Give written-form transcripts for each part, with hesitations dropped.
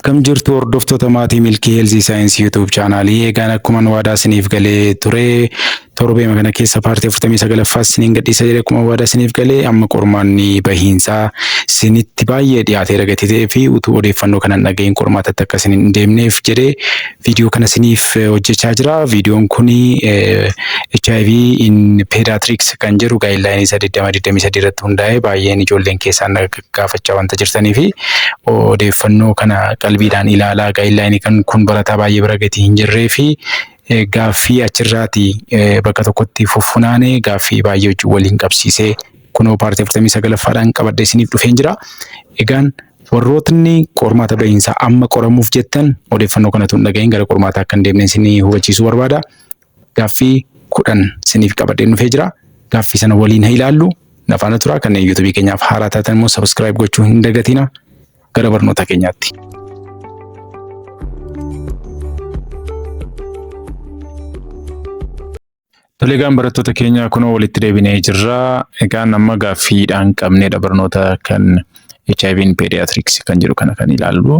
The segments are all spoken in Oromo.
Akkam jirtu, hordoftoota maatii Milkii Health Science YouTube channelii? Egaan akkuman waadaa isiniif galee ture, torbeema kana keessa partii 49ffaa isiniin gadhiisa jedhee akkuma waadaa isiniif galee, amma qormaanni bahiinsaa isinitti baay'ee dhiyaatee gatii ta'ee fi utuu odeeffannoo kana hin dhaga'iin qormaatatti akka isin hin deemneef jedhee viidiyoo kana isiniif hojjechaa jira. Viidiyoon kun HIV in Pediatrics kan jedhu guidelineii isa 2023 irratti hundaa'ee, baay'een ijoolleen keessaan gaafachaa wanta jirtanii fi odeeffannoo kana qalbiidhaan ilaalaa. Guidelineii kan kun barataa baay'ee bira gatii hin jirree fi gaaffii achirraati bakka tokkotti fuffunaane, gaaffii baay'ee wajjin waliin qabsiisee kunoo partii 49ffaadhaan qabadhee isiniif dhufeen jira. Egaan warrootni qormaata bahiinsaa amma qoramuuf jettan, odeeffannoo kanatu hin dhagahin gara qormaataa akka hin deemne isinii hubachiisuu barbaada. Gaaffii 10 isiniif qabadheen dhufee jira. Gaaffii sana waliin haa ilaallu. Na faana tura. Kanneen YouTubeii keenyaaf haaraa taatan immoo subscribe gochuu hin dagatina. Gara barnoota keenyaatti. Tole, egaan barattoota keenya, kunoo walitti deebinee jirra. Egaan amma gaaffiidhaan qabneedha barnoota kan HIV in Pediatrics kan jedhu kana kan ilaallu.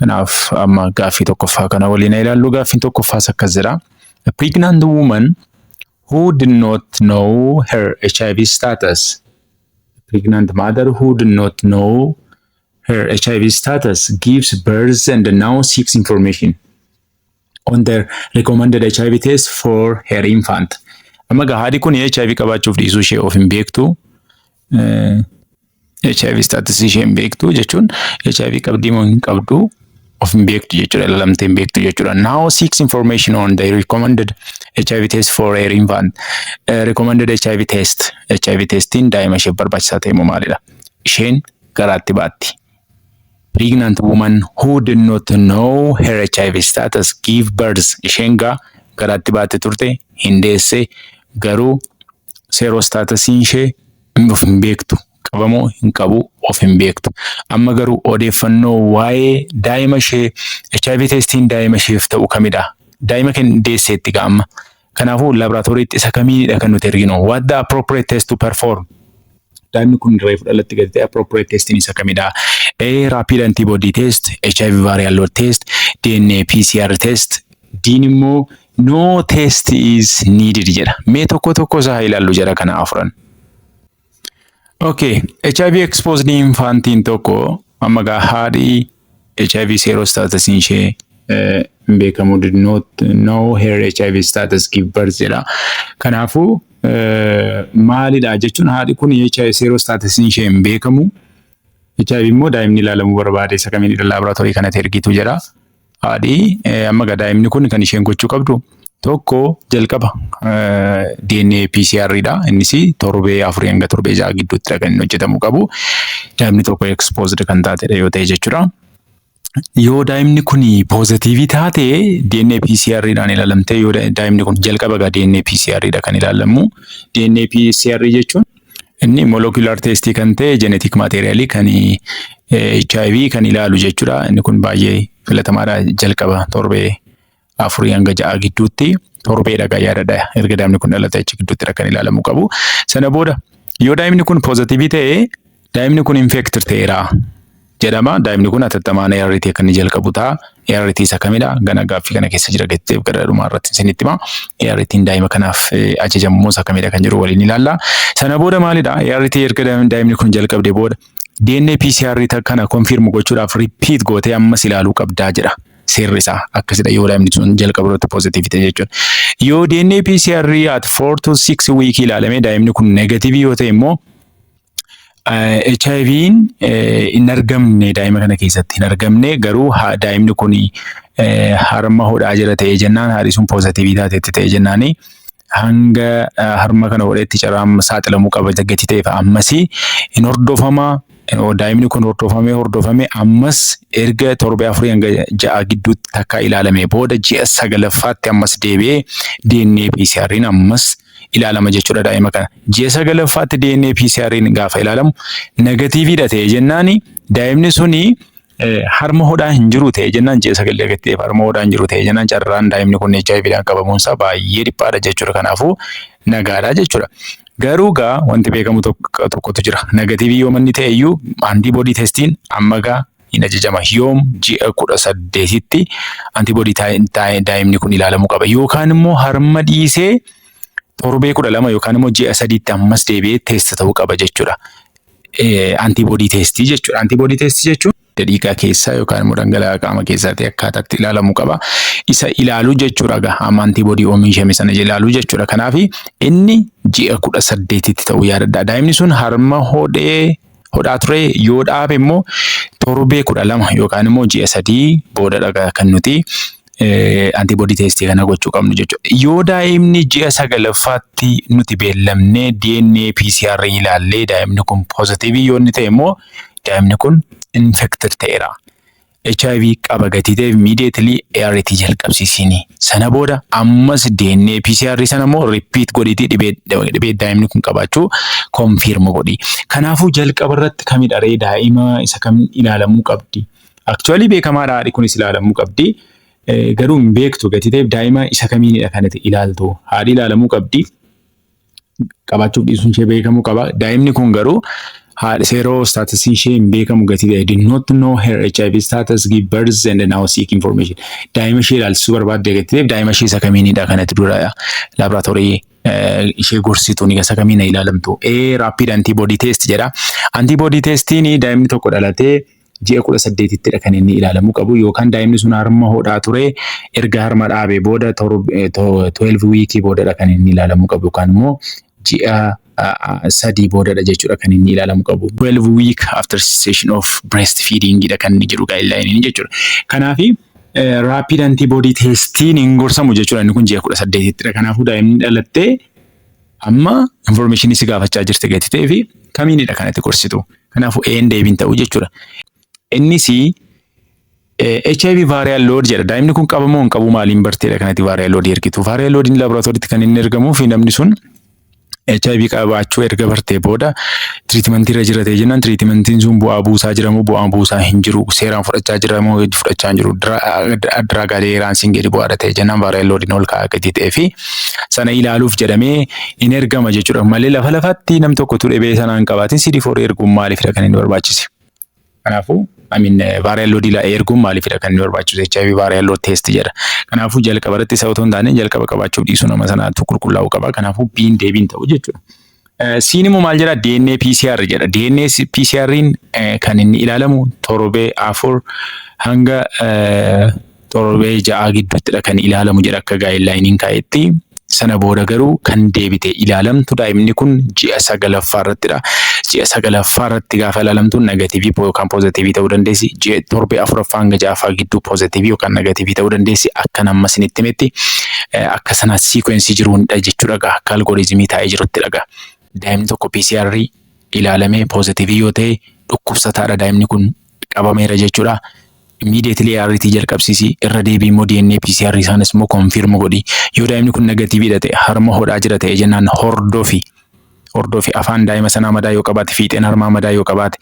Kanaaf amma gaaffii tokkoffaa kana waliin ilaallu. Gaaffiin tokkoffaas akkas jedha. A pregnant woman who did not know her HIV status. A pregnant mother who did not know her HIV status gives birth and now seeks information on the recommended HIV test for her infant. Amma gaa haadhi kun HIV qabaachuuf dhiisuu ishee of hin beektu. HIV status ishee hin beektu jechuun HIV qabdii moo hin qabdu of hin beektu jechuudha. Ilalamtee hin beektu jechuudha. Now seeks information on the recommended HIV test for her infant. Recommended HIV test. HIV testiin daa'ima isheef barbaachisaa ta'e immoo maalidha? Isheen garaatti baatti. Pregnant woman who did not know her HIV status give birth. Isheen gaa garaatti baatte turte, hin deesse, garuu serostatusiin ishee of hin beektu. Qabamoo hin qabu of hin beektu. Amma garuu odeeffannoo waa'ee daa'ima ishee, HIV testiin daa'ima isheef ta'u kamidha? Daa'ima kan deesseetti gaa amma. Kanaafuu laaboraatooriitti isa kamiidha kan nuti erginu? What the appropriate test to perform? Daa'imni kun reefu dhalatti gadi ta'e, appropriate testiin isa kamidha? A. Rapid antibody test, HIV viral load test, DNA PCR test, D'n immoo no test is needed jedha. Mee tokko tokko isaa ilaallu jara kana afuran. Okay, HIV exposed infantiin tokko, amma gaa haadhi HIV serostatusiin ishee hin beekamu, did not know her HIV status give birth jedha. Kanaafuu maalidha jechuun, haadhi kun HIV serostatusiin ishee hin beekamu. HIV immoo daa'imni ilaalamuu barbaade, isa kamiin laaboraatoorii kanatti ergitu jedha. Haadhi amma gaa daa'imni kun kan isheen gochuu qabdu tokko jalqaba DNA PCR dha. Innis torbee 4 hanga torbee 6 gidduutti kan inni hojjetamuu qabu. Daa'imni tokko exposed kan taatedha yoo ta'e jechuudha. Yoo daa'imni kun positiveii taate, DNA PCR dhaan ilaalamtee, yoo daa'imni kun jalqaba gaa DNA PCR dha kan ilaalamu. DNA PCR jechuun inni molecular testii kan ta'e, genetic materialii kan HIV kan ilaalu jechuudha. Inni kun baay'ee filatamaadha, jalqaba torbee 4 hanga 6 gidduutti, torbeedha gaa yaadadha, erga daa'imni kun dhalate achi gidduuttidha kan ilaalamuu qabu. Sana booda yoo daa'imni kun positiveii ta'e, daa'imni kun infected ta'eera jedhama. Daa'imni kun hatattamaan ART akka inni jalqabu ta'a. ART isa kamidha? Gana gaaffii kana keessa jira gattee gara dhumaa irratti isinitti hima. ART'n daa'ima kanaaf ajajamu immoo isa kamidha kan jedhu waliin ilaalla. Sana booda maalidha? ART erga daa'imni kun jalqabde booda DNA PCR kana confirm gochuudhaaf repeat gootee ammas ilaaluu qabdaa jedha. Seerri isaa akkasidha yoo daa'imni sun jalqaba irratti positive ta'e jechuudha. Yoo DNA PCR at 4 to 6 week ilaalamee daa'imni kun negativeii yoo ta'e immoo, HIV'n hin argamne, daa'ima kana keessatti hin argamne, garuu daa'imni kun harma hodhaa jira ta'ee jennaan, haadhi sun positiveii taatetti ta'e jennaani, hanga harma kana hodhetti carraan saaxilamuu qaba gatii ta'eef ammasii hin hordofama. Daa'imni kun hordofamee hordofamee ammas erga torbee 4 hanga 6 gidduutti takka ilaalame booda, ji'a sagalaffaatti ammas deebi'ee DNA PCR'n ammas ilaalama jechuudha daa'ima kana. Ji'a sagalaffaatti DNA PCR'n gaafa ilaalamu negativeiidha ta'e jennaani, daa'imni suni harma hodhaa hin jiru ta'e jennaan, ji'a 9 ta'eef harma hodhaa hin jiru ta'e jennaan, carraan daa'imni kun HIVdhaan qabamuunsaa baay'ee dhiphaadha jechuudha. Kanaafuu nagaadha jechuudha. Garuu gaa wanti beekamu tokkotu jira. Negativeii yoo manni ta'e iyyuu antibody testiin amma gaa hin ajajama. Yoom? Ji'a 18tti antibody daa'imni kun ilaalamuu qaba. Yookaan immoo harma dhiisee torbee 12 yookaan immoo ji'a 3tti ammas deebi'ee test ta'uu qaba jechuudha. Antibody testii jechuudha. Antibody testii jechuun dhiigaa keessaa yookaan immoo dhangala'aa qaama keessaatti akkaataatti ilaalamuu qaba. Isa ilaaluu jechuudha egaa amma antibody oomishame sana ilaaluu jechuudha. Kanaaf inni ji'a 18tti ta'uu yaadadha. Daa'imni sun harma hodhee hodhaa ture yoo dhaabe immoo torbee 12 yookaan immoo ji'a 3 boodadha kan nuti antibody testii kana gochuu qabnu jechuudha. Yoo daa'imni ji'a sagalaffaatti nuti beellamnee DNA PCR ilaallee daa'imni kun positive yoo inni ta'e immoo daa'imni kun infected ta'eera. HIV qaba gatii ta'eef immediately ART jalqabsiisini. Sana booda ammas DNA PCR sana immoo repeat godhiitii dhibee daa'imni kun qabaachuu confirm godhi. Kanaafuu jalqaba irratti kamidha ree, daa'ima isa kam ilaalamuu qabdi? Actually beekamaadha, haadhi kunis ilaalamuu qabdi. Garuu hin beektu gatii ta'eef daa'ima isa kamiinidha kanatti ilaaltu? Haadhi ilaalamuu qabdi. Qabaachuuf dhiisuun ishee beekamuu qaba. Daa'imni kun garuu haadha sero statusiin ishee hin beekamu gatii ta'e, did not know her HIV status, give birth and now seek information. Daa'ima ishee ilaalchisuu barbaadde gatii ta'eef daa'ima ishee isa kamiinidha kanatti dura laaboraatoorii ishee gorsituun isa kamiin ilaalamtu? A, rapid antibody test jedha. Antibody testiin daa'imni tokko dhalatee ji'a 18ttidha kan inni ilaalamuu qabu, yookaan daa'imni sun harma hodhaa ture erga harma dhaabee booda 12 weekii boodadha kan inni ilaalamuu qabu, yookaan immoo ji'a 3 boodadha jechuudha kan inni ilaalamuu qabu. 12 week after cessation of breastfeeding dha kan inni jedhu guideline jechuudha. Kanaafi rapid antibody testiin hin gorsamu jechuudha, inni kun ji'a 18ttidha. Kanaafuu daa'imni dhalattee amma information si gaafachaa jirti gati ta'ee fi kamiinidha kanatti gorsitu? Kanaafuu een deebiin ta'u jechuudha. Innis HIV viral load jedha. Daa'imni kun qabamoo hin qabu maaliin barteedha kanatti viral load ergitu? Viral loadiin laaboraatooriitti kan inni ergamuu fi namni sun HIV qabaachuu erga bartee booda treatmentii irra jira ta'e jennaan, treatmentiin sun bu'aa buusaa jira moo bu'aa buusaa hin jiru, seeraan fudhachaa jira moo fudhachaa hin jiru, drug adherence gadi bu'aadha ta'e jennaan viral loadiin ol ka'aa gadi ta'ee fi sana ilaaluuf jedhamee in ergama jechuudha malee lafa lafatti nam tokkotu dhibee sanaan qabaatin CD4 erguun maaliifidha kan inni barbaachise? Kanaafuu, I mean, viral load erguun maaliifidha kan inni barbaachisu? HIV viral load test jedha. Kanaafuu jalqaba irratti isa otoo hin taane jalqaba qabaachuuf dhiisuu nama sanaatu qulqullaa'uu qaba. Kanaafuu B'n deebiin ta'u jechuudha. C'n immoo maal jedha? DNA PCR jedha. DNA PCR'n kan inni ilaalamu torbee 4 hanga torbee 6 gidduuttidha kan ilaalamu jedha akka guidelineiin kaa'etti. Sana booda garuu kan deebite ilaalamtu daa'imni kun ji'a sagalaffaa irrattidha. Ji'a sagalaffaa irratti gaafa ilaalamtu negative yookaan positive ta'uu dandeessi. Ji'a torbee afuraffaa hanga ja'affaa gidduu positive yookaan negative ta'uu dandeessi. Akka nama isinitti himetti akka sana sequence jiruunidha jechuudha gaa, akka algorithmii taa'ee jirutti dhagaa. Daa'imni tokko PCR ilaalamee positive yoo ta'e dhukkubsataadha, daa'imni kun qabameera jechuudha. Immediately ART jalqabsiisi, irra deebii immoo DNA PCR isaanis immoo confirm godhi. Yoo daa'imni kun negativedha ta'e, harma hodhaa jira ta'e jennaan hordofi. Hordofi, afaan daa'ima sanaa madaa yoo qabaate, fiixeen harmaa madaa yoo qabaate,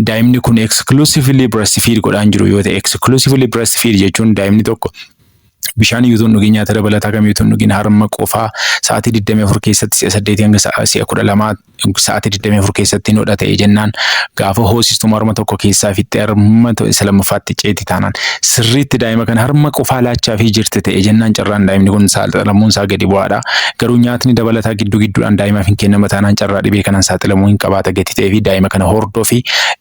daa'imni kun exclusively breastfeed godhaan jiru yoo ta'e, exclusively breastfeed jechuun daa'imni tokko bishaan iyyuu hin dhugin, nyaata dabalataa kamiyyuu hin dhugin, harma qofaa sa'aatii 24 keessatti si'a 8 hanga si'a 12 sa'aatii 24 keessatti hin hodha ta'e jennaan, gaafa hoosistuu harma tokko keessaa fixxee harma isa lammaffaatti ceeti taanaan, sirriitti daa'ima kana harma qofaa laachaa fi jirti ta'e jennaan, carraan daa'imni kun saaxilamuun isaa gadi bu'aadha. Garuu nyaatni dabalataa gidduu gidduudhaan daa'imaaf hin kennama taanaan carraa dhibee kanaan saaxilamuu hin qabaata gati ta'ee fi daa'ima kana hordofi.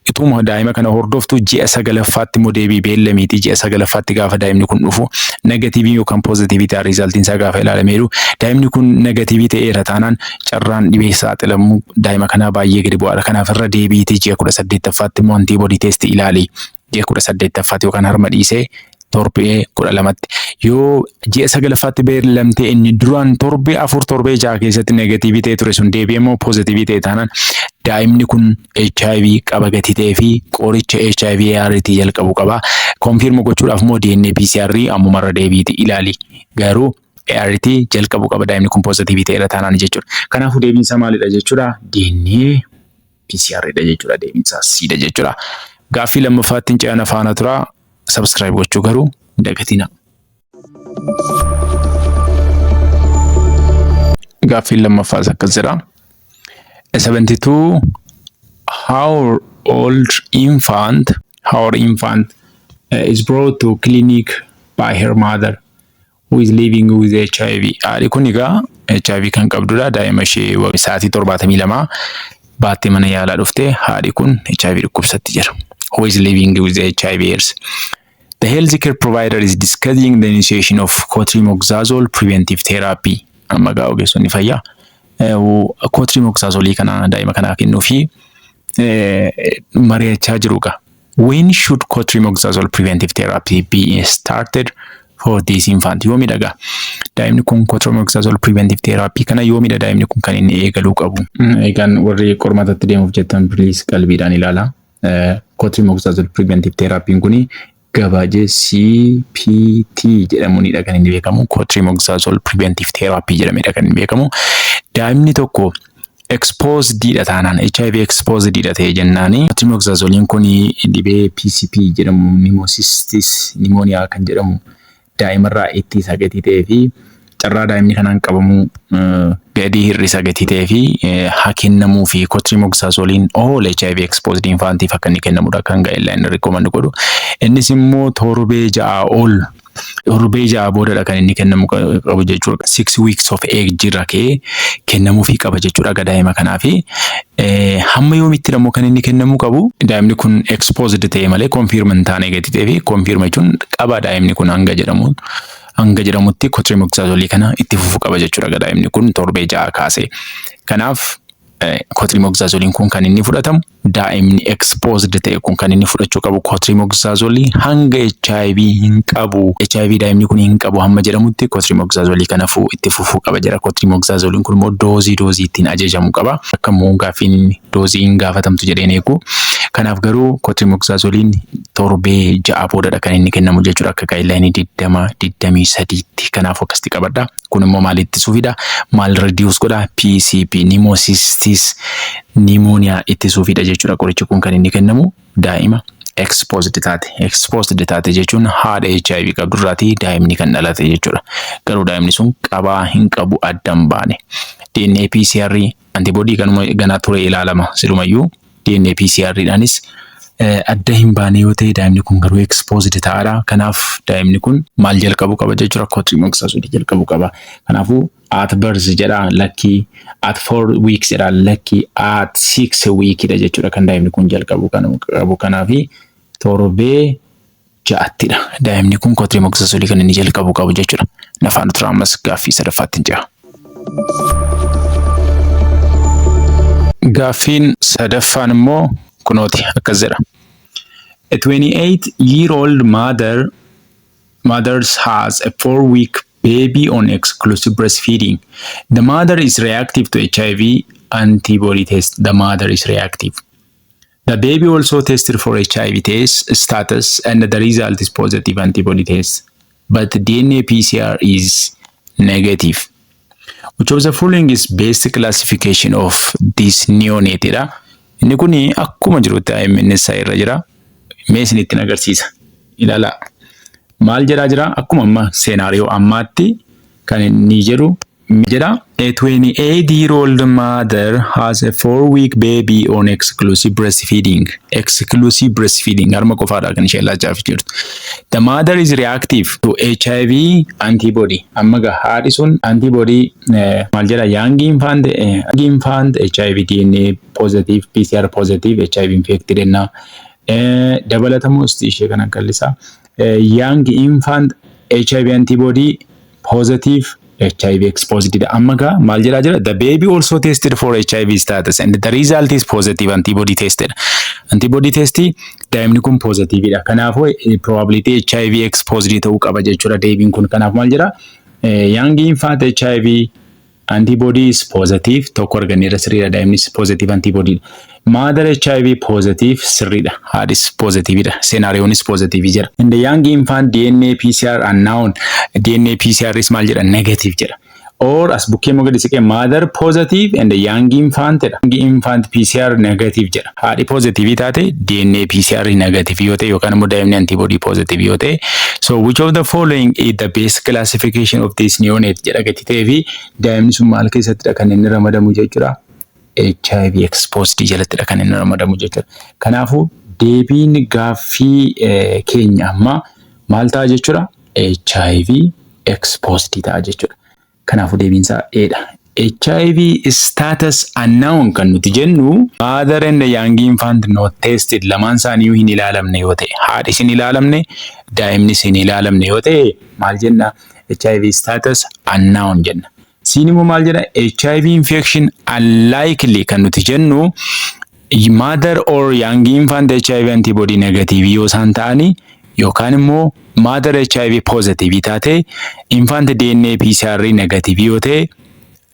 Ituma daa'ima kana hordoftu ji'a sagalaffaatti immoo deebii beellamiiti. Ji'a sagalaffaatti gaafa daa'imni kun dhufu negative yookaan positive ta'a resultiin isaa gaafa ilaalameeru, daa'imni kun negative ta'eera taanaan carraan dhibee saaxilamuu daa'ima kanaa baay'ee gadi bu'aadha. Kanaaf irra deebiitii ji'a 18ffaatti immoo antibody test ilaali. Ji'a 18ffaatti yookaan harma dhiisee torbee 12tti. Yoo ji'a sagalaffaatti beellamtee inni duraan torbee 4, torbee 6 keessatti negative ta'e ture sun deebi'ee immoo positive ta'e taanaan daa'imni kun HIV qaba gatii ta'ee fi qoricha HIV ART jalqabu qaba. Confirm gochuudhaaf immoo DNA PCR ammumarra deebiiti ilaali. Garuu ART jalqabu qaba daa'imni kun positive ta'eera taanaan jechuudha. Kanaafuu deebiin isaa maalidha jechuudha? DNA PCR dha jechuudha. Deebiin isaa C dha jechuudha. Gaaffii lammaffaatti hin ce'ana, faana tura. Subscribe gochuu garuu hin dagatina. Gaaffiin lammaffaas akkas jedha. A 72 hour old infant hour infant is brought to clinic by her mother who is living with HIV. Haadhi kun egaa HIV kan qabdudha. Daa'ima ishee sa'aatii 72 baattee mana yaalaa dhufte. Haadhi kun HIV dhukkubsatti jira. Who is living with HIV AIDS. The healthcare provider is discussing the initiation of cotrimoxazole preventive therapy. Amma egaa ogeessonni fayyaa cotrimoxazole kana daa'ima kanaa kennuu fi mari'achaa jiru egaa. When should cotrimoxazole preventive therapy be started for this infant? Yoomidha egaa? Daa'imni kun cotrimoxazole preventive therapy kana yoomidha daa'imni kun kan inni eegaluu qabu? Egaan warri qormaatatti deemuuf jettan, please qalbiidhaan ilaala. Cotrimoxazole preventive therapy kuni gabaajee CPT jedhamuunidha kan inni beekamu. Cotrimoxazole preventive therapy jedhamedha kan inni beekamu. Daa'imni tokko exposed dha taanaan, HIV exposed dha ta'e jennaani, cotrimoxazoliin kun dhibee PCP jedhamu, pneumocystis pneumonia kan jedhamu daa'imarraa ittisa gatii ta'ee fi carraa daa'imni kanaan qabamuu gadi hir'isa gatii ta'ee fi haa kennamuu fi cotrimoxazoliin all HIV exposed infantiif akka inni kennamudha kan guideline recommend godhu. Innis immoo torbee 6 ol, torbee 6 boodadha kan inni kennamu qabu jechuudha. 6 weeks of age irra ka'ee kennamuufii qaba jechuudha daa'ima kanaafi. Hamma yoomitti immoo kan inni kennamuu qabu? Daa'imni kun exposed ta'e malee confirm hin taane gati ta'ee fi confirm jechuun qaba daa'imni kun hanga jedhamutti cotrimoxazolii kana itti fufuu qaba jechuudha daa'imni kun torbee 6 kaasee. Kanaaf cotrimoxazoliin kun kan inni fudhatamu, daa'imni exposed ta'e kun kan inni fudhachuu qabu cotrimoxazolii hanga HIV hin qabu, HIV daa'imni kun hin qabu hamma jedhamutti cotrimoxazolii kana itti fufuu qaba jedha. Cotrimoxazoliin kun immoo doozii doozii ittiin ajajamu qaba. Akka immoo gaaffiin doozii hin gaafatamtu jedheen eegu. Kanaaf garuu cotrimoxazoliin torbee 6 boodadha kan inni kennamu jechuudha akka guideline 2023tti. Kanaaf akkasitti qabadha. Kun immoo maal ittisuufidha? Maal reduce godha? PCP, pneumocystis pneumonia ittisuufidha jechuudha. Qorichi kun kan inni kennamu daa'ima exposed taate. Exposed taate jechuun haadha HIV qabdurraatii daa'imni kan dhalate jechuudha. Garuu daa'imni sun qabaa hin qabu adda hin baane. DNA PCR antibody kanuma ganaa ture ilaalama silumayyuu. DNA PCR dhaanis adda hin baane yoo ta'e, daa'imni kun garuu exposed ta'aadha. Kanaaf daa'imni kun maal jalqabuu qaba jechuudha? Cotrimoxazole jalqabuu qaba. Kanaafuu at birth jedha, lakkii, at 4 weeks jedha, lakkii, at 6 weekidha jechuudha kan daa'imni kun jalqabuu qabu. Kanaafi torbee 6ttidha. Daa'imni kun cotrimoxazole kan inni jalqabuu qabu jechuudha. Nafaan tura, ammas gaaffii sadaffaatti hin jira. Gaaffiin sadaffaan immoo kunooti akkas jedha. A 28-year-old mothers has a 4-week baby on exclusive breastfeeding. The mother is reactive to HIV antibody test. The mother is reactive. The baby also tested for HIV test status and the result is positive antibody test. But DNA PCR is negative. Which of the following is best classification of this neonate dha. Inni kun akkuma jirutti IMNS irra jira. Mee isinitti agarsiisa. Ilaalaa. Maal jedhaa jira? Akkuma amma scenario ammaatti kan inni jedhu jedha. A 28-year-old mother has a 4-week baby on exclusive breastfeeding. Exclusive breastfeeding, harma qofaadha kan isheen laachaa jirtu. The mother is reactive to HIV antibody. Amma gaa haadhi sun antibody maal jedha? Young infant HIV DNA positive, PCR positive, HIV infected enna. Dabalatamoo ishee kana qallisaa. Young infant HIV antibody positive, HIV exposed dha. Amma gaa maal jedhaa jira? The baby also tested for HIV status and the result is positive antibody tested. Antibody test daa'imni kun positive dha. Kanaafuu probability HIV exposed ta'uu qaba jechuudha deebiin kun. Kanaaf maal jedha? Young infant HIV antibody is positive, tokko arganneerra, sirriidha, daa'imnis positive antibody dha. Mother HIV positive, sirriidha. Haadhis positive dha. Scenarionis positive jira. In the young infant DNA PCR unknown. DNA PCR is maal jedha? Negative jedha. Or as bukkee immoo gadi siqee mother positive and the young infant jedha. Young infant PCR negative jedha. Haadhi positive taate DNA PCR negative yoo ta'e yookaan immoo daa'imni antibody positive yoo ta'e. So which of the following is the best classification of this neonate jedha gati ta'ee fi daa'imni sun maal keessattidha kan inni ramadamu jechuudha? HIV exposed jalattidha kan inni ramadamu jechuudha. Kanaafuu Deebiin gaaffii keenya ammaa maal ta'a jechuudha? HIV exposed ta'a jechuudha. Kanaafuu deebiin isaa A dha. HIV status unknown kan nuti jennu mother and young infant not tested, lamaan isaaniiyyuu hin ilaalamne yoo ta'e, haadhis hin ilaalamne, daa'imnis hin ilaalamne yoo ta'e, maal jenna? HIV status unknown jenna. C'n immoo maal jedha? HIV infection unlikely kan nuti jennu mother or young infant HIV antibody negative yoo isaan ta'ani yookaan immoo mother HIV positive taate, infant DNA PCR negative yoo ta'e,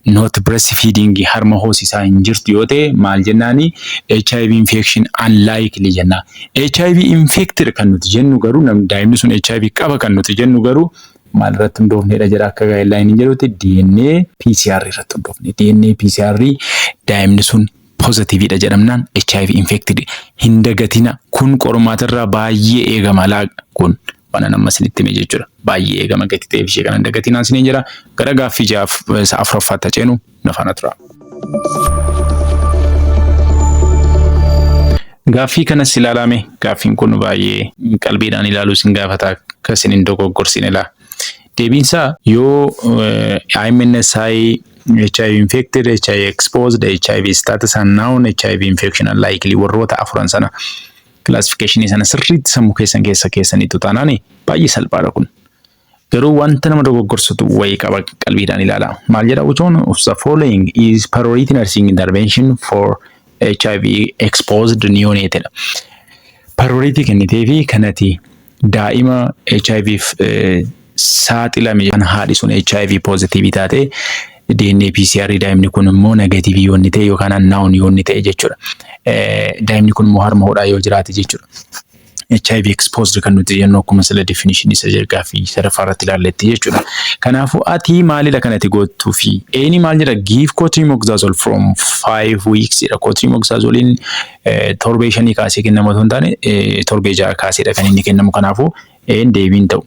not breastfeeding, harma hoosisaa hin jirtu yoo ta'e, maal jennaani? HIV infection unlikely jenna. HIV infected kan nuti jennu garuu, namni daa'imni sun HIV qaba kan nuti jennu garuu maal irratti hundoofnedha jedha? Akka guideline jedhutti DNA PCR irratti hundoofne. DNA PCR daa'imni sun positiveidha jedhamnaan HIV infected. Hin dagatina, kun qormaatarraa baay'ee eegama laa, kun waan amma isinitti hime jechuudha. Baay'ee eegama gati ta'eef ishee kana hin dagatinaa isiniin jira. Gara gaaffii ja'aaf isa afuraffaatti ceenu, na faana tura. Gaaffii kanas ilaalame. Gaaffiin kun baay'ee qalbiidhaan ilaaluu isin gaafata, akka isin hin dogoggorsiine laa. Deebiinsaa yoo IMNCI HIV infected, HIV exposed, HIV status unknown, HIV infection unlikely, warroota afuran sana classification sana sirriitti sammuu keessan keessa keessaniitu taanaan baay'ee salphaadha kun. Garuu wanta nama dogoggorsutu wayii qaba, qalbiidhaan ilaala. Maal jedha? Which one of the following is priority nursing intervention for HIV exposed neonate dha. Priority kennitee fi kanati daa'ima HIV saaxilame kan haadhi sun HIV positive taate, DNA PCR daa'imni kun immoo negative yoo inni ta'e yookaan unknown yoo inni ta'e jechuudha. Daa'imni kun immoo harma hodhaa yoo jiraate jechuudha. HIV exposed kan nuti jennu akkuma sila definition isa jalqabaa fi sadaffaa irratti ilaalletti jechuudha. Kanaafuu ati maalidha kanatti goottuu fi A'n maal jedha? Give cotrimoxazole from 5 weeks jedha. Cotrimoxazoliin torbee 5 kaasee kennamu otoo hin taane torbee 6 kaaseedha kan inni kennamu. Kanaafuu A'n deebiin ta'u.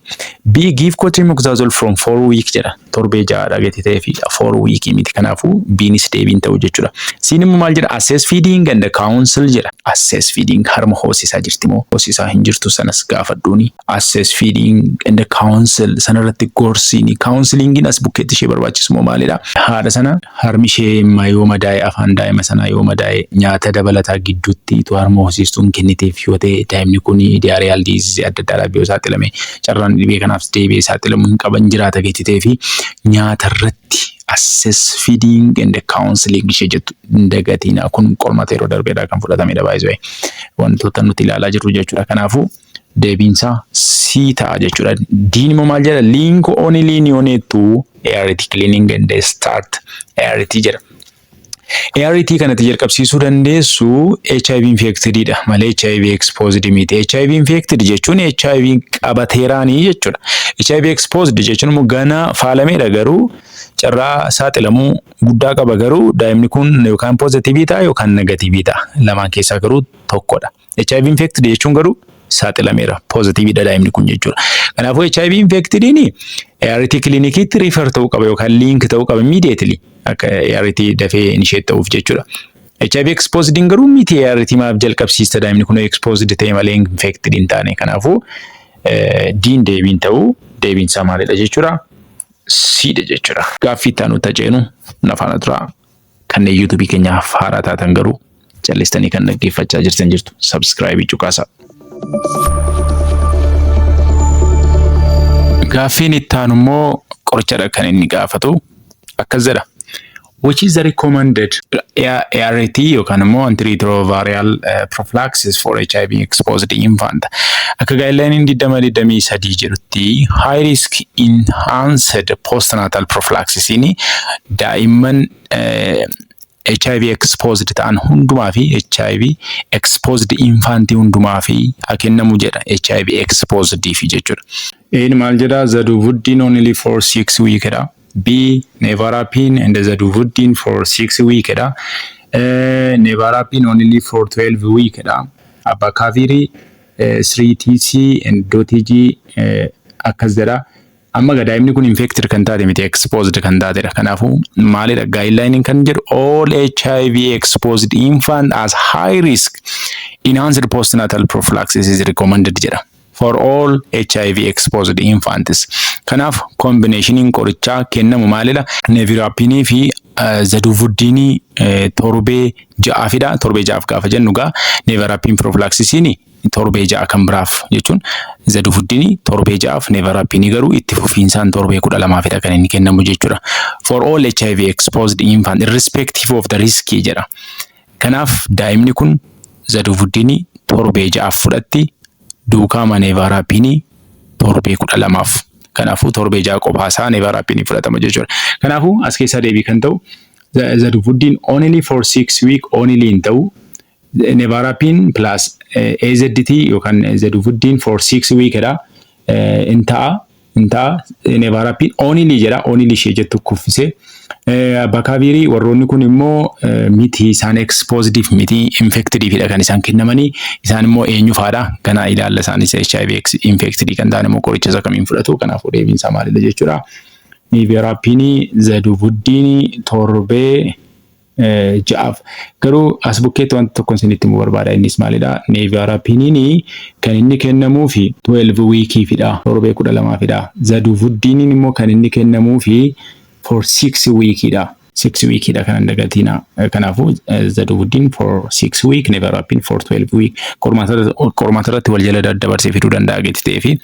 B, give cotrimoxazole from 4 week jedha. Torbee 6dha gati ta'ee fi 4 week miti. Kanaafuu B'nis deebiin ta'u jechuudha. C'n immoo maal jedha? Assess feeding and counsel jedha. Assess feeding, harma hoosisaa jirti moo hoosisaa hin jirtu sanas gaafadhuuni. Assess feeding and counsel sanarratti gorsiini. Counselingiin as bukkeetti ishee barbaachisu moo maalidha? Haadha sana harmi ishee yoo madaa'e, afaan daa'ima sanaa yoo madaa'e, nyaata dabalataa gidduutti utuu harma hoosistuun kenniteef yoo ta'e, daa'imni kun diarrheal disease adda addaadhaaf yoo saaxilame carraan dhibee kanaaf deebi'ee saaxilamuu hin qaban jiraata gati ta'ee fi nyaata irratti assess feeding and counseling ishee jettu hin dagatina. Kun qormaata yeroo darbeedhaa kan fudhatamedha baay'ee wantoota nuti ilaalaa jirru jechuudha. Kanaafuu deebiinsaa C ta'a jechuudha. D'n immoo maal jedha? Link only neonate to ART clinic and start ART jedha. ART kanatti jalqabsiisuu dandeessu HIV infected dha malee HIV exposed miti. HIV infected jechuun HIV qabateeraanii jechuudha. HIV exposed jechuun immoo gana faalameedha, garuu carraa saaxilamuu guddaa qaba, garuu daa'imni kun yookaan positive ta'a yookaan negative ta'a. Lamaan keessaa garuu tokkodha. HIV infected jechuun garuu saaxilameera. Positiveidha daa'imni kun jechuudha. Kanaafuu HIV infectediin ART cliniciitti refer ta'uu qaba yookaan link ta'uu qaba immediately akka ART dafee initiate ta'uuf jechuudha. HIV exposed garuu miti. ART maaf jalqabsiista daa'imni kun exposed ta'e malee infected hin taane? Kanaafuu D'n deebiin ta'uu, deebiin isaa maalidha jechuudha? C'dha jechuudha. Gaaffii itti aanutti ceenu, na faana turaa. Kanneen YouTubeii keenyaaf haaraa taatan garuu callistanii kan dhaggeeffachaa jirtan jirtu, subscribe cuqaasaa. Gaaffiin itti aanu immoo qorichadha kan inni gaafatu. Akkas jedha. Which is the recommended ART yookaan immoo antiretroviral prophylaxis for HIV exposed infant? Akka guideline 2023 jedhutti high risk enhanced postnatal prophylaxis daa'imman HIV exposed ta'an hundumaa fi HIV exposed infantii hundumaa fi haa kennamu jedha, HIV exposed fi jechuudha. A'n maal jedha? Zidovudine only for 6 week dha. B, nevirapine and zidovudine for 6 week dha. Nevirapine only for 12 week dha. Abacavir 3TC and DTG akkas jedha. Amma daa'imni kun infected kan taate miti, exposed kan taatedha. Kanaafuu maalidha guideline kan jedhu? All HIV exposed infant as high risk Enhanced postnatal prophylaxis is recommended jedha for all HIV exposed infants. Kanaaf combinationiin qorichaa kennamu maalidha? Nevirapinii fi zidovudinii torbee 6fidha. Torbee 6f gaafa jennu gaa nevirapine prophylaxisiin torbee 6 kan biraaf jechuun, zidovudinii torbee 6f, nevirapinii garuu itti fufiinsaan torbee 12fidha kan inni kennamu jechuudha. For all HIV exposed infant irrespective of the risk jedha. Kanaaf daa'imni kun zidovudinii torbee 6f fudhatti, duukaa nevirapinii torbee 12f. Kanaafuu torbee 6 qofaasaa nevirapinii fudhatama jechuudha. Kanaafuu as keessaa deebii kan ta'u zidovudine only for 6 week only hin ta'u. Nevirapine plus AZT yookaan zidovudine for 6 week dha. In ta'a, hin ta'a. Nevirapine only jedha, only ishee jettu kuffisee. Abacavirii warroonni kun immoo miti, isaan exposediif miti, infectediifidha kan isaan kennamanii. Isaan immoo eenyu faadha kana ilaalla. Isaanis HIV infected kan ta'an immoo qoricha isa kamiin fudhatu? Kanaafuu deebiin isaa maalidha jechuudha? Nevirapinii, zidovudinii torbee 6f. Garuu as bukkeetti wanti tokko isinitti himuu barbaada. Innis maalidha? Nevirapiniin kan inni kennamuufi 12 weekiifidha, torbee 12fidha. Zidovudiniin immoo kan inni kennamuufi for 6 weekidha. 6 weekidha kan dagatina. Kanaafuu zidovudine for 6 week, nevirapine for 12 week. Qormaata irratti wal jala daddabarsee fiduu danda'a gati ta'ee fi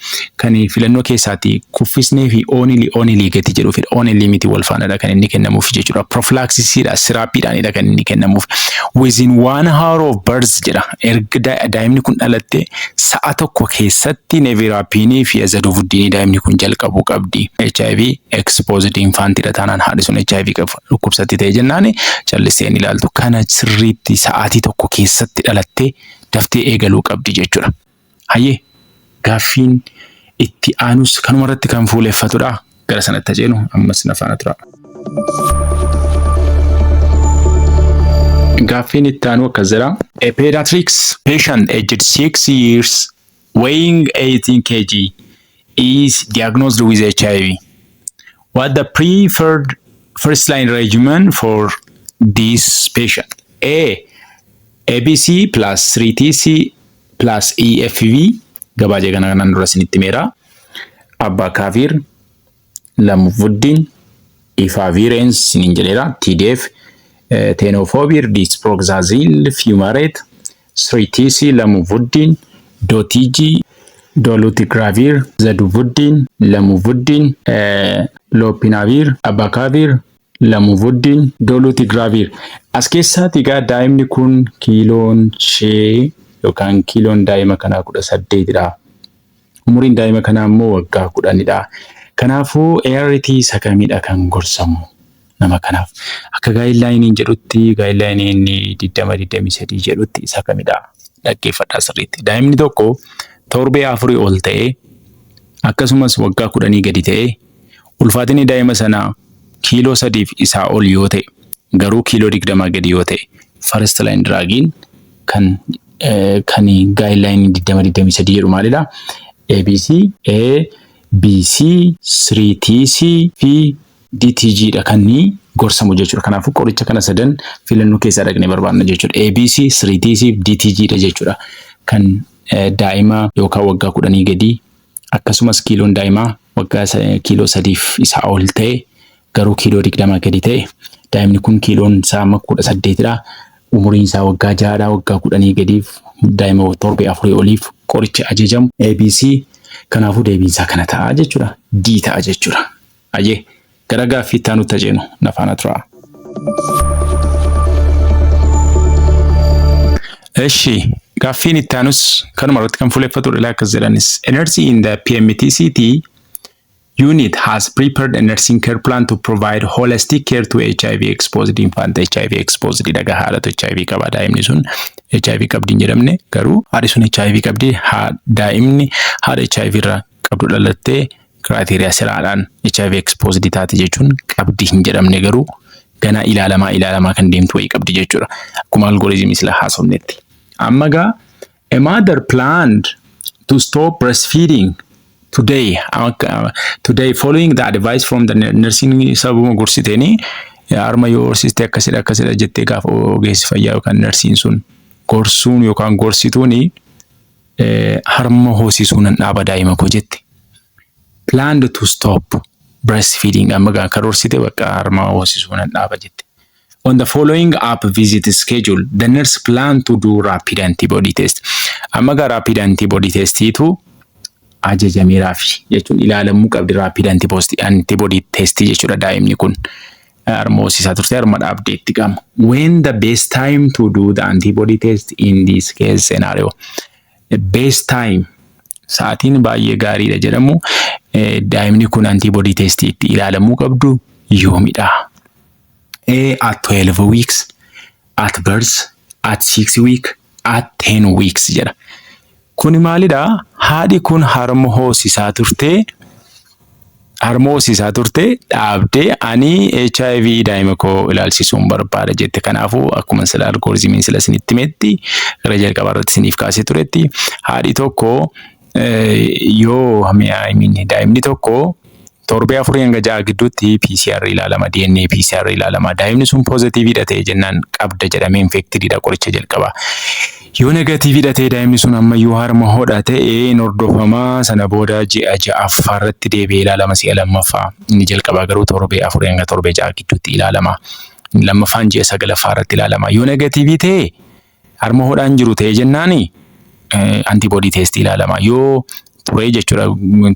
kan filannoo keessaatti kuffisnee fi only only gati jedhuufidha. Only miti, wal faanadha kan inni kennamuuf jechuudha. Prophylaxisiidha, syrupiidhaanidha kan inni kennamuuf. Within 1 hour of birth jedha. Erga daa'imni kun dhalatte sa'a tokko keessatti nevirapinii fi zidovudinii daa'imni kun jalqabuu qabdi. HIV exposed infantidha taanaan, haadhi sun HIV qabu dhukkubsatti ta'e jennaan callisee hin ilaaltu. Kana sirriitti sa'aatii tokko keessatti dhalattee daftee eegaluu qabdi jechuudha. Hayyee, gaaffiin itti aanus kanuma irratti kan fuuleffatudha. Gara sanatti ceenu, ammas na faana tura. Gaaffiin itti aanu akkas jedha. A pediatrics patient aged 6 years weighing 18 kg is diagnosed with HIV. What the preferred first line regimen for this patient? A. ABC plus 3TC plus EFV, gabaajee kana kanaan dura isinitti himeera. Abacavir, Lamivudine, Efavirenz isiniin jedheera. TDF, Tenofovir Disoproxil Fumarate, 3TC, Lamivudine, DTG, Dolutegravir, Zidovudine, Lamivudine, Lopinavir, Abacavir, Lamivudine, Dolutegravir. As keessaati egaa daa'imni kun kiiloon ishee yookaan kiiloon daa'ima kanaa 18dha. Umuriin daa'ima kanaa immoo waggaa 10dha. Kanaafuu ART isa kamidha kan gorsamu nama kanaaf? Akka guidelineiin jedhutti, guidelineiin 2023 jedhutti isa kamidha? Dhaggeeffadhaa sirriitti. Daa'imni tokko torbee 4 ol ta'ee, akkasumas waggaa 10 gadi ta'ee, ulfaatinni daa'ima sanaa kiiloo 3f isaa ol yoo ta'e, garuu kiiloo 20 gadi yoo ta'e, first line drugiin kan guidelineii 2023 jedhu maalidha? ABC, A, BC, 3TC fi DTG dha kan gorsamu jechuudha. Kanaafuu qoricha kana sadan filannoo keessaa dhaqnee barbaadna jechuudha. ABC, 3TC fi DTG dha jechuudha. Kan daa'ima yookaan waggaa 10 gadii, akkasumas kiiloon daa'imaa waggaa kiiloo 3f isaa ol ta'e, garuu kiiloo 20 gadi ta'e, daa'imni kun kiiloon isaa amma 18dha. Umuriin isaa waggaa 6dha. Waggaa 10 gadiif, daa'ima torbee 4 oliif qoricha ajajamu ABC. Kanaafuu deebiin isaa kana ta'a jechuudha. D ta'a jechuudha. Ayyee, gara gaaffii itti aanutti ceenu, na faana tura. Eshi, gaaffiin itti aanus kanuma irratti kan fuuleffatudha, akkas jedhanis. A nurse in the PMTCT unit has prepared a nursing care plan to provide holistic care to HIV exposed infant. HIV exposed dhagaa, haadhatu HIV qaba. Daa'imni sun HIV qabdi hin jedhamne, garuu haadhi sun HIV qabdi. Daa'imni haadha HIV irraa qabdu dhalattee criteria siraadhaan HIV exposed taate jechuun qabdi hin jedhamne, garuu ganaa ilaalamaa ilaalamaa kan deemtu wayii qabdi jechuudha. Akkuma algorithmii sila haasofnetti. Amma gaa a mother planned to stop breastfeeding today following the advice from the nursing. Sababuma gorsiteeni, harma yoo horsiiste akkasidha akkasidha jettee gaafa ogeessi fayyaa yookaan narsiin sun Gorsuun yookaan gorsituun harma hoosisuu nan dhaaba daa'ima koo jette. Planned to stop breastfeeding, amma gaa karoorsite bakka harma hoosisuu nan dhaaba jette. On the following up visit schedule, the nurse plan to do rapid antibody test. Amma gaa rapid antibody testiitu ajajameeraafi jechuun ilaalamuu qabdi rapid antibody test jechuudha daa'imni kun. Harma hoosisaa turte, harma dhaabdeetti qaba. When the best time to do the antibody test in this case scenario? Best time, sa'aatiin baay'ee gaariidha jedhamu daa'imni kun antibody test itti ilaalamuu qabdu yoomidha? A, at 12 weeks, at birth, at 6 week, at 10 weeks jedha. Kuni maalidha? Haadhi kun harma hoosisaa turtee, harma hoosisaa turte dhaabdee ani HIV daa'ima koo ilaalchisuun barbaada jette. Kanaafuu akkuma sila algorithmiin sila isinitti himetti, gara jalqabaa irratti isiniif kaasee turetti, haadhi tokko yoo daa'imni tokko torbee 4 hanga 6 gidduutti PCR ilaalama, DNA PCR ilaalama. Daa'imni sun positiveiidha ta'e jennaan qabda jedhamee infectediidha, qoricha jalqaba. Yoo negativeiidha ta'e, daa'imni sun ammayyuu harma hodha ta'e hin hordofamaa, sana booda ji'a ja'affaa irratti deebi'ee ilaalama si'a lammaffaa. Inni jalqabaa garuu torbee 4 hanga torbee 6 gidduutti ilaalama. Inni lammaffaan ji'a sagalaffaa irratti ilaalama. Yoo negative ta'e, harma hodhaan jiru ta'e jennaani, antibody testii ilaalama. Yoo turee jechuudha,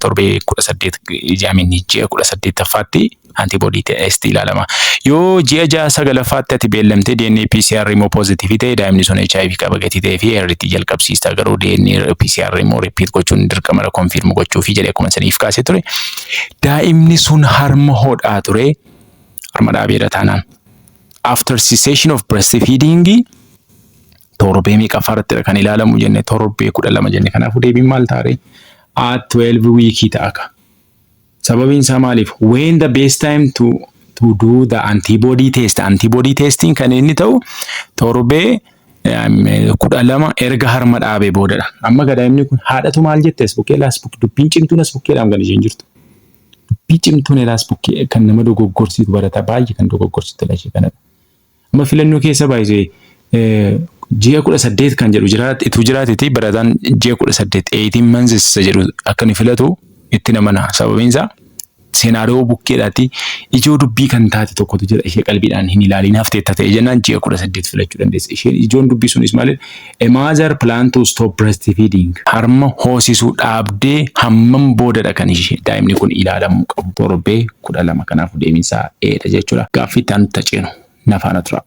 torbee 18 jaaminni ji'a 18ffaatti antibody testii ilaalama. Yoo ji'a ja'a sagalaffaatti ati beellamtee DNA PCR immoo positive ta'e, daa'imni sun HIV qaba gatii ta'ee fi ART jalqabsiista, garuu DNA PCR immoo repeat gochuun dirqama confirm gochuufi jedhee akkuma saniif kaasee ture. Daa'imni sun harma hodhaa ture, harma dhaabeera taanaan. After cessation of breastfeeding torbee meeqaffaa irrattidha kan ilaalamu jenne? Torbee 12 jenne. Kanaafuu deebiin maal taare? At 12 weekii ta'a ka. Sababiin isaa maaliif? When the best time to do the antibody test. Antibody testing kan inni ta'u torbee 12 erga harma dhaabee boodadha. Amma daa'imni kun haadhatu maal jette as bukkee laas bukkee dubbiin cimtuun as bukkeedhaan kan isheen jirtu. Dubbii cimtuun laas bukkee kan nama dogoggorsiitu, barataa baay'ee kan dogoggorsiitu ishee kanadha. Amma filannoo keessa baay'isee ji'a 18 kan jedhu jiraate ituu jiraateeti, barataan ji'a 18, 18 months isa jedhu akka inni filatu itti namana. Sababiin isaa scenario bukkeedhaatti ijoo dubbii kan taate tokkotu jira, ishee qalbiidhaan hin ilaaliin hafteetta ta'e jennaan ji'a 18 filachuu dandeessa. Isheen ijoon dubbii sunis maali? A mother plan to stop breastfeeding. Harma hoosisuu dhaabdee hammam boodadha kan ishee daa'imni kun ilaalamuu qabu? Torbee 12. Kanaafuu deebiinsaa A dha jechuudha. Gaaffii itti aanutti ceenu nafaana tura.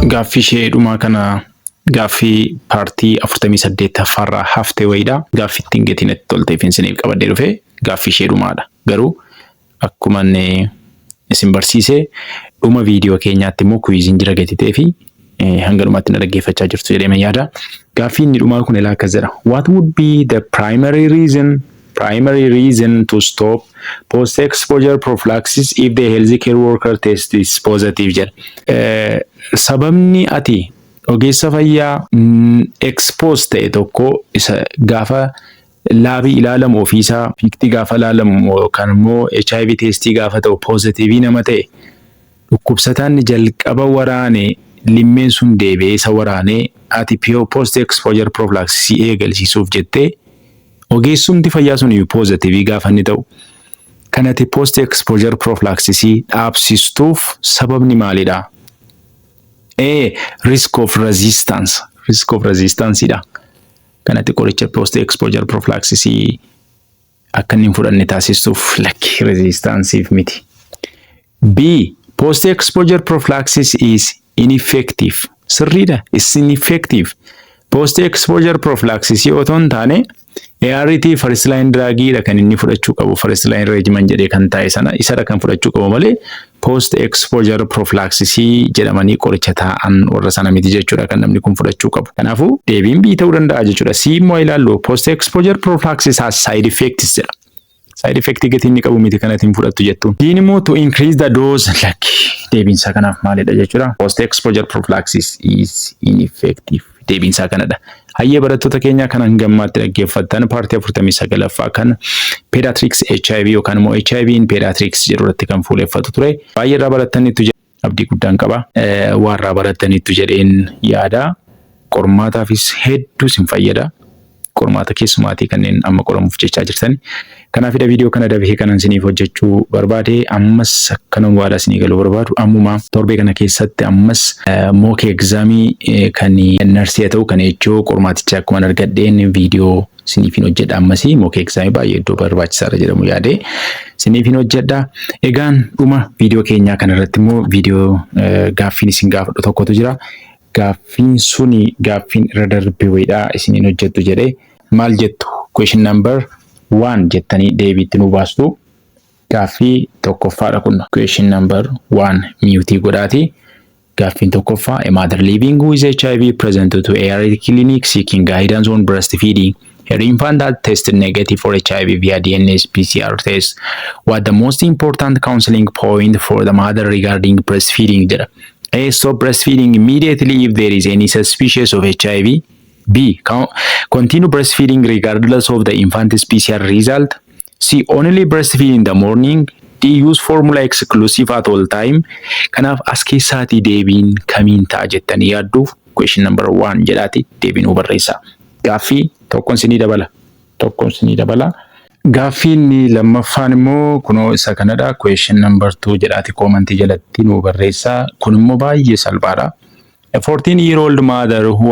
Gaaffii ishee dhumaa kana gaaffii partii 48ffaarraa haftee wayiidha. Gaaffii ittiin gatiin natti tolteef isiniif qabadhee dhufe gaaffii ishee dhumaadha. Garuu akkuma inni isin barsiise dhuma viidiyoo keenyaatti immoo quiziin jira gati ta'ee fi hanga dhumaatti na dhaggeeffachaa jirtu jedhee yaada. Gaaffii inni dhumaa kun ilaa akkas jedha. What would be the primary reason to stop post exposure prophylaxis if the health care worker test is positive jedha. Sababni ati ogeessa fayyaa expose ta'e tokko isa gaafa labii ilaalamu ofiisaa fiiktii gaafa ilaalamu yookaan immoo HIV testii gaafa ta'u positive nama ta'e, dhukkubsataan jalqaba waraane limmeen sun deebi'ee isa waraanee, ati post exposure prophylaxis eegalsiisuuf jettee, ogeessumti fayyaa sun iyyuu positive gaafa inni ta'u kan ati post exposure prophylaxis dhaabsistuuf sababni maalidha? A. Risk of resistance. Risk of resistance dha. Kanatti qoricha post exposure prophylaxis akka inni hin fudhanne taasistuuf, lakki, resistanceif miti. B. Post exposure prophylaxis is ineffective. Sirriidha. Is ineffective. Post exposure prophylaxis otoo hin taane ART first line drugidha kan inni fudhachuu qabu, first line regimen jedhee kan taa'e sana isadha kan fudhachuu qabu malee post exposure prophylaxis jedhamanii qoricha taa'an warra sana miti jechuudha kan namni kun fudhachuu qabu. Kanaafuu deebiin B ta'uu danda'a jechuudha. C immoo ilaallu, post exposure prophylaxis has side effects jedha. Side effect gatii inni qabu miti kan ittiin fudhattu jettuun. D'n immoo to increase the dose, lakki, deebiinsaa kanaaf maalidha jechuudha. Post exposure prophylaxis is ineffective. Deebiinsaa kanadha. Hayyee barattoota keenya, kan hangammaatti dhaggeeffattan partii 49ffaa kan pediatrics HIV yookaan immoo HIV in pediatrics jedhu irratti kan fuuleffatu ture. Baay'ee irraa barattaniitu. Abdii guddaan qaba. Waarraa barattaniittu jedheen yaada. Qormaataafis hedduu isin fayyada. Qormaata keessumaatii kanneen amma qoramuuf jechaa jirtan. Kanaafidha viidiyoo kana dafee kanan isiniif hojjechuu barbaade. Ammas akkanuma waadaa isinii galuu barbaadu, ammuma torbee kana keessatti ammas mock examii kan narsii haa ta'u kan jechuu qormaaticha akkuma argadheen viidiyoo isiniif hin hojjedha. Ammasii mock examii baay'ee iddoo barbaachisaadha jedhamu yaade isiniif hin hojjedha. Egaan dhuma viidiyoo keenyaa kanarratti immoo viidiyoo gaaffiin isin gaafadhu tokkotu jira. Gaaffiin suni gaaffiin irra darbe wayiidha isiniin hojjettu jedhee, maal jettu? Question number one jettanii deebiitti nu baastu. Gaaffii tokkoffaadha kun. Question number one mute godhaati. Gaaffiin tokkoffaa: A mother living with HIV presented to ART clinic seeking guidance on breastfeeding. Her infant had tested negative for HIV via DNA PCR test. What the most important counseling point for the mother regarding breastfeeding jedha. A. Stop breastfeeding immediately if there is any suspicious of HIV. B. Continue breastfeeding regardless of the infant's PCR result. C. Only breastfeed in the morning. D. Use formula exclusive at all time. Kanaaf as keessaatii deebiin kamiin ta'a jettanii yaadduuf question number one jedhaati deebiin nuu barreessa. Gaaffii tokkoon sinii dabala. Tokkoon sinii dabala. Gaaffiin lammaffaan immoo kunoo isa kanadha. Question number two jedhaati commentii jalatti nuu barreessa. Kun immoo baay'ee salphaadha. A 14-year-old mother who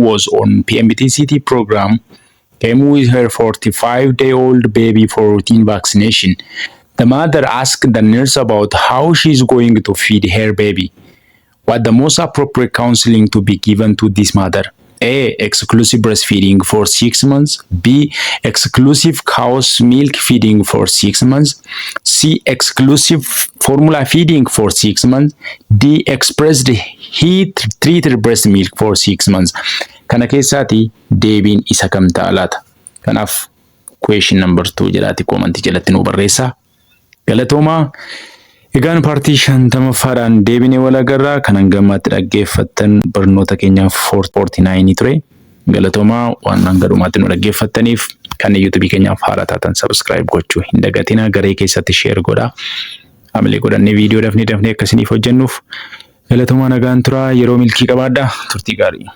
was on PMTCT program came with her 45-day-old baby for routine vaccination. The mother asked the nurse about how she is going to feed her baby. What the most appropriate counseling to be given to this mother? A. Exclusive breastfeeding for 6 months. B. Exclusive cow's milk feeding for 6 months. C. Exclusive formula feeding for 6 months. D. Expressed heat treated breast milk for 6 months. Kana keessaati deebiin isa kam ta'a laata? Kanaaf question number two jedhaati commentii jalatti nu barreessaa. Galatoomaa. Egaan partii 50ffaadhaan deebinee wal agarraa. Kan hangammaatti dhaggeeffattan barnoota keenyaaf 449 ture. Galatoomaa waan hanga dhumaatti nu dhaggeeffattaniif. Kan YouTubeii keenyaaf haaraa taatan subscribe gochuu hin dagatina. Garee keessatti share godhaa. Hamilee godhannee viidiyoo dafnee dafnee akkasiniif hojjennuuf. Galatoomaa, nagaan turaa, yeroo milkii qabaadhaa, turtii gaarii.